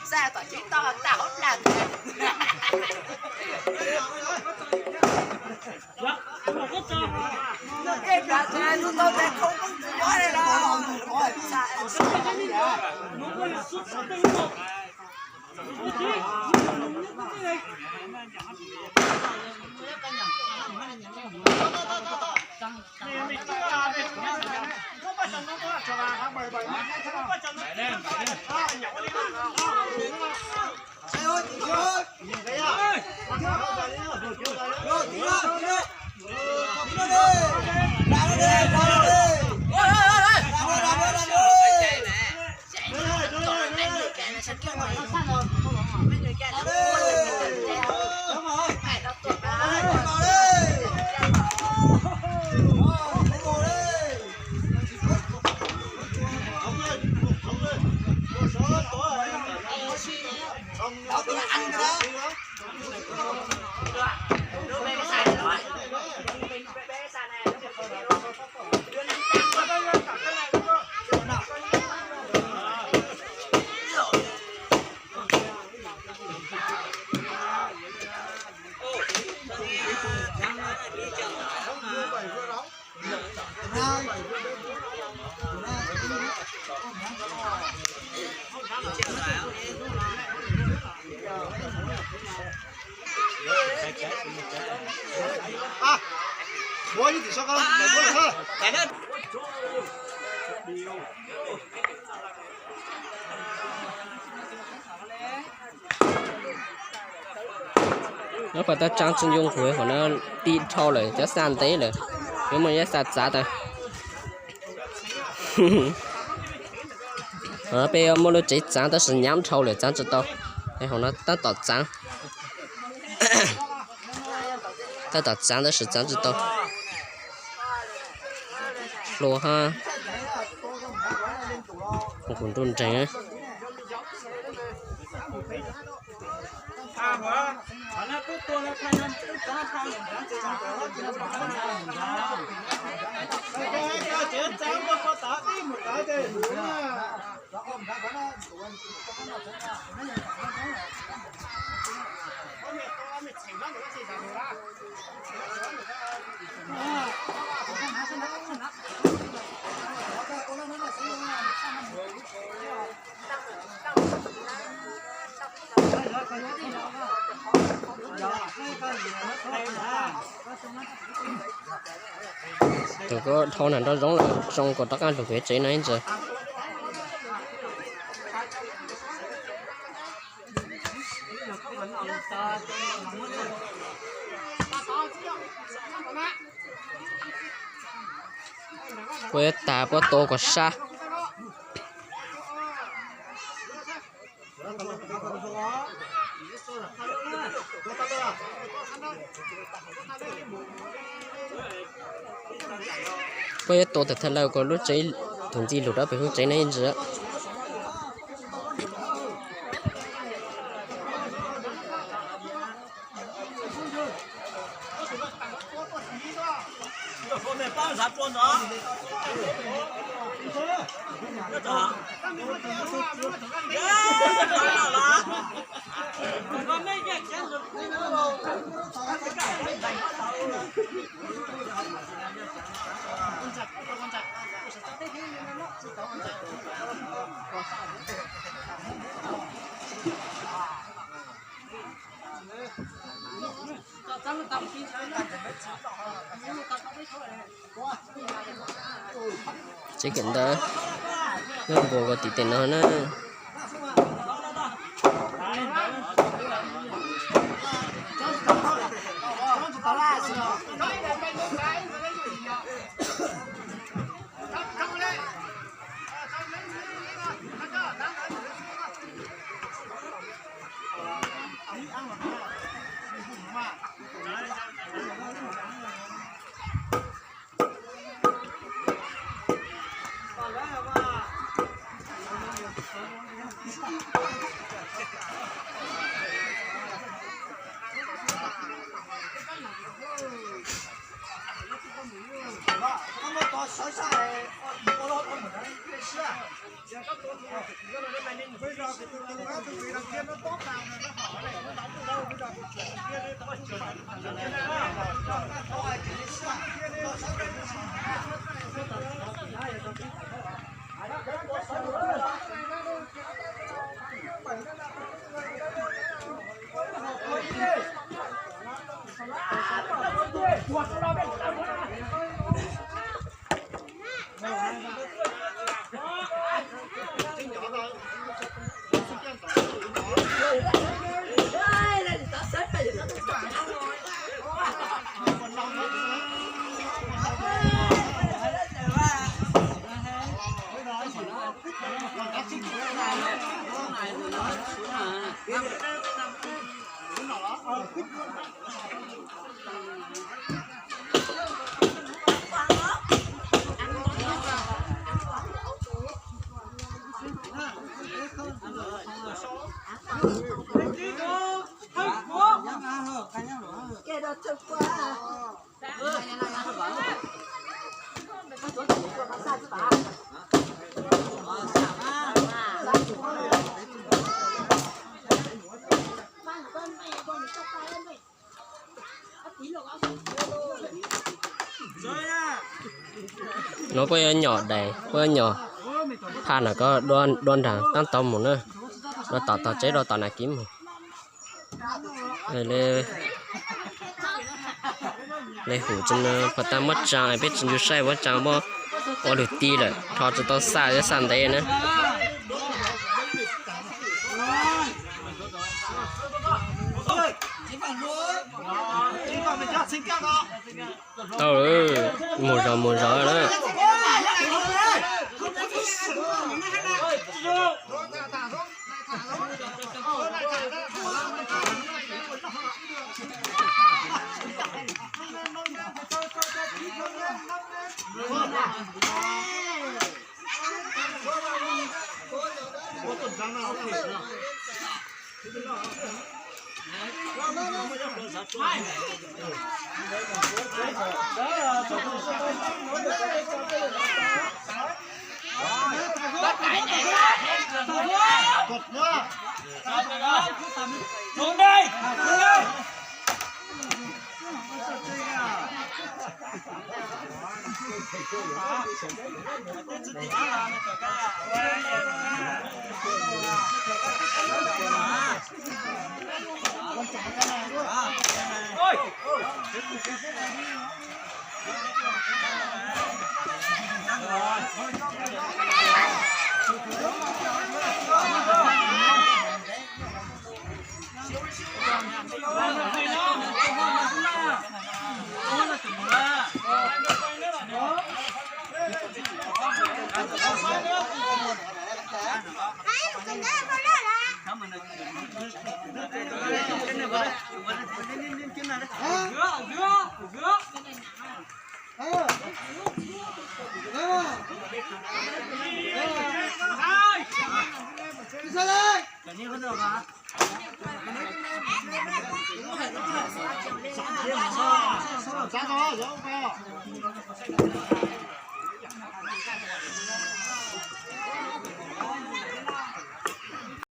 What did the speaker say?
Xa tom tsev toj tag hauv plag. Nyob pem tab tsaab tsi ncu nqus hauv no tib dhau lawm, cov xa ntev lawm, yuav muaj cov xa txav tas. Peb yuav muaj lub tsev txaav tab sis nyaav dhau lawm txaav tsi tau. Hauv no tab tom txaav, tab tom txaav tab sis txaav tsi tau. Hlua hab nqus nruj nreeg. Tus kuv dhau nram nraum zoov lawm zoo kuv rov qab lug kuv tsev no ib ntsis. Puab yuav tag puab tua kuv sab. Puab yuav tua tawm thawj lawm kuv lub tsev, tus ntxim lug rov pem lub tsev no ib ntsis. Tsev kawm ntawv nyob npuab tim tej no na. No puab yuav nyom dais, puab yuav nyom phaj no, koj dua nraag taab tau mus na, dua tom tog tseb, dua tom nas kiv mus. Le hum tsi no puag ta muab tsaa, peb tsi ncu saib muab tsaa, muab ua lug ti lawm, rho tsi tau xaj, yuav xaj ntev na. Tau, mus zog mus zog na.